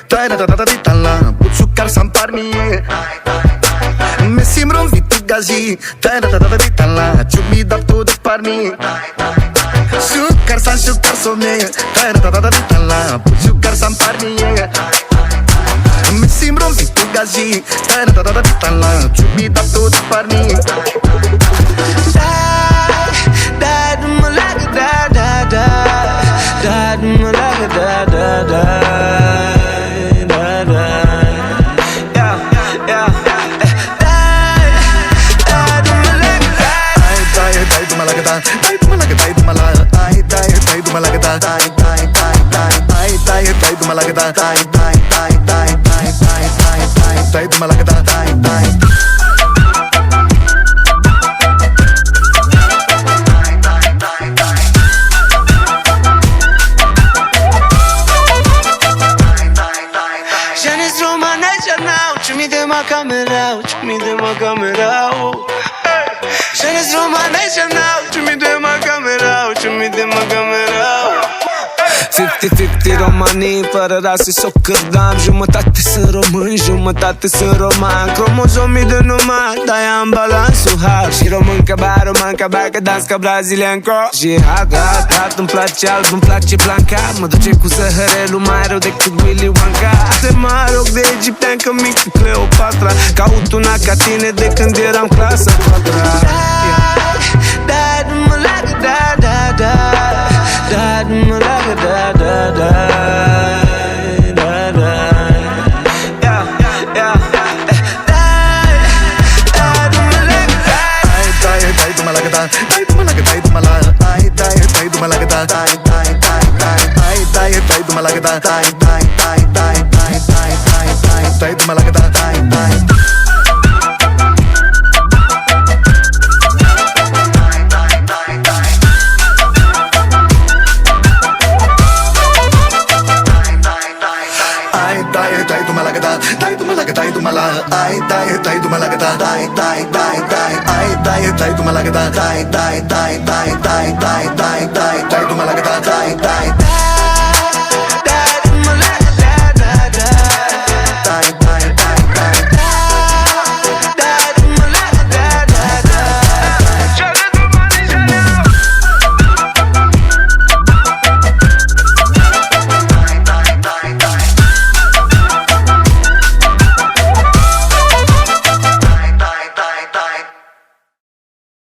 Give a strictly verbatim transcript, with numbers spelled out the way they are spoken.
Tayra tata tata di tala, but sukar san parmi. Me simron vitu gazi. Tayra tata tata di tala, chumi dap tu de parmi. Sukar san sukar some. Tayra tata tata di tala, but sukar san parmi. Me simron vitu gazi. Tayra tata tata di tala, chumi dap tu de parmi. Dai, dai, duma laga, dai, dai, dai. Dai, duma laga, dai, dai, dai. Dai, dai. Yeah, yeah. Eh, dai, dai, duma laga, dai. Ai, dai, dai, duma laga, dai. Dai, duma laga, dai, duma laga. Ai, dai, dai, duma laga, dai. Dai, dai, dai, dai. Ai, dai, dai, duma laga, dai. Dai, dai, dai, dai. Dai, duma laga, dai. Dai, dai. Jenes romane janau, chumi de ma kamera, chumi de ma kamera. Jenes romane janau, chumi de ma kamera, chumi de ma kamera. Fifty fifty romani, para rasi soccer dam. Jumătate sunt român, jumătate sunt roman. Cromozomii de numai, dar am balansul hard. Shi român ca ba, roman ca ba, ca dans ca brazilian ca. Jihad, hat, hat, îmi place alb, îmi place blanca. Mă duce cu zăhărelul mai rău decât Willy Wonka. Te mă rog de egiptean, că mic cu Cleopatra. Caut una ca tine de când eram clasa a patra. Dai, dai, duma laga, dai, dai, dai. Dai, duma laga, dai, dai, dai. Dai, dai. Yeah, yeah. Eh, dai, dai, duma laga, dai. Ai, dai, dai, duma laga, dai. Dai, duma laga, dai, duma laga. Ai, dai, dai, duma laga, dai. Dai, dai, dai, dai. Ai, dai, dai, duma laga, dai. Dai, dai, dai, dai. Dai, duma laga, dai. Dai, dai. Ai, dai, dai, duma laga, dai. Dai, duma laga, dai, duma laga. Ai, dai, dai, duma laga, dai. Dai, dai, dai. Ai, dai, dai, duma laga, dai. Dai, dai, dai, dai. Dai, duma laga, dai. Dai, dai.